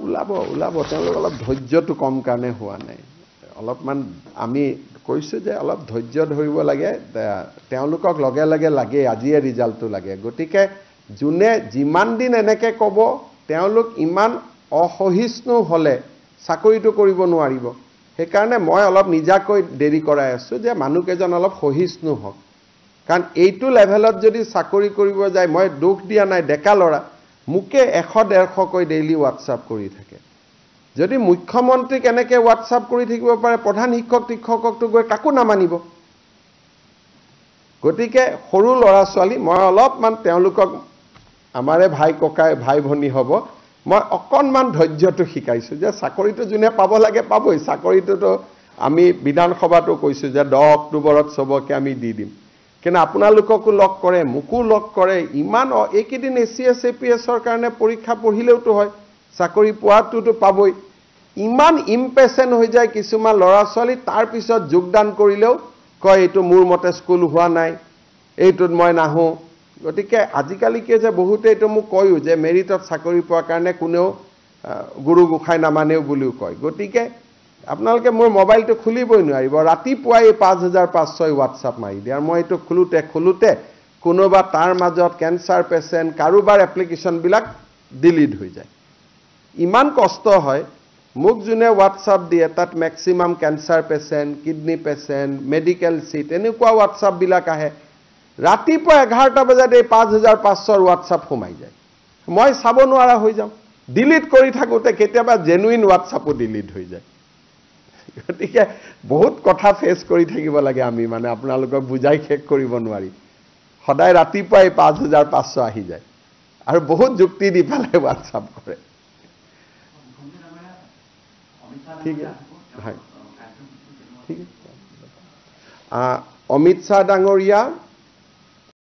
ওলাব ওলাব, তেওঁলোক অলপ ধৈৰ্যটো কম কাৰণে হোৱা নাই। অলপমান আমি কৈছোঁ যে অলপ ধৈৰ্য ধৰিব লাগে, তেওঁলোকক লগে লগে লাগে, আজিয়ে ৰিজাল্টটো লাগে। গতিকে যোনে যিমান দিন এনেকৈ ক'ব, তেওঁলোক ইমান অসহিষ্ণু হ'লে চাকৰিটো কৰিব নোৱাৰিব। সেইকাৰণে মই অলপ নিজাকৈ দেৰি কৰাই আছোঁ যে মানুহকেইজন অলপ সহিষ্ণু হওক। কাৰণ এইটো লেভেলত যদি চাকৰি কৰিব যায়, মই দোষ দিয়া নাই, ডেকা ল'ৰা মোকে 100-150কৈ ডেইলি হোৱাটছআপ কৰি থাকে। যদি মুখ্যমন্ত্ৰী কেনেকৈ হোৱাটছআপ কৰি থাকিব পাৰে, প্ৰধান শিক্ষক শিক্ষককতো গৈ কাকো নামানিব। গতিকে সৰু ল'ৰা ছোৱালী, মই অলপমান তেওঁলোকক, আমাৰে ভাই ককাই ভাই ভনী হ'ব, মই অকণমান ধৈৰ্যটো শিকাইছোঁ যে চাকৰিটো যোনে পাব লাগে পাবই। চাকৰিটোতো আমি বিধানসভাতো কৈছোঁ যে 10 অক্টোবৰত চবকে আমি দি দিম। কিন্তু আপোনালোককো লগ কৰে, মোকো লগ কৰে। ইমান এইকেইদিন ACS APSৰ কাৰণে পৰীক্ষা পঢ়িলেওতো হয়, চাকৰি পোৱাটোতো পাবই। ইমান ইম্পেচেণ্ট হৈ যায় কিছুমান ল'ৰা ছোৱালী, তাৰপিছত যোগদান কৰিলেও কয় এইটো মোৰ মতে স্কুল হোৱা নাই, এইটোত মই নাহোঁ। গতিকে আজিকালি কি হৈছে, বহুতে এইটো মোক কয়ো যে মেৰিটত চাকৰি পোৱাৰ কাৰণে কোনেও গুৰু গোসাঁই নামানেও বুলিও কয়। গতিকে আপোনালোকে মোৰ মোবাইলটো খুলিবই নোৱাৰিব, ৰাতিপুৱাই 5500 হোৱাটছআপ মাৰি দিয়ে। আৰু মই এইটো খোলোঁতে খোলোঁতে কোনোবা তাৰ মাজত কেঞ্চাৰ পেচেণ্ট, কাৰোবাৰ এপ্লিকেশ্যনবিলাক ডিলিট হৈ যায়। ইমান কষ্ট হয়। মোক যোনে হোৱাটছআপ দিয়ে তাত maximum cancer patient, kidney patient, medical seat, এনেকুৱা হোৱাটছআপবিলাক আহে। ৰাতিপুৱা 11টা বজাত এই 5500ৰ হোৱাটছআপ সোমাই যায়, মই চাব নোৱাৰা হৈ যাওঁ। ডিলিট কৰি থাকোঁতে কেতিয়াবা জেনুইন হোৱাটছআপো ডিলিট হৈ যায়। গতিকে বহুত কথা ফেচ কৰি থাকিব লাগে আমি, মানে আপোনালোকক বুজাই শেষ কৰিব নোৱাৰি। সদায় ৰাতিপুৱাই 5500 আহি যায় আৰু বহুত যুক্তি দি পেলাই হোৱাটছআপ কৰে। ঠিক আছে, হয়, ঠিক আছে। অমিত শ্বাহ ডাঙৰীয়া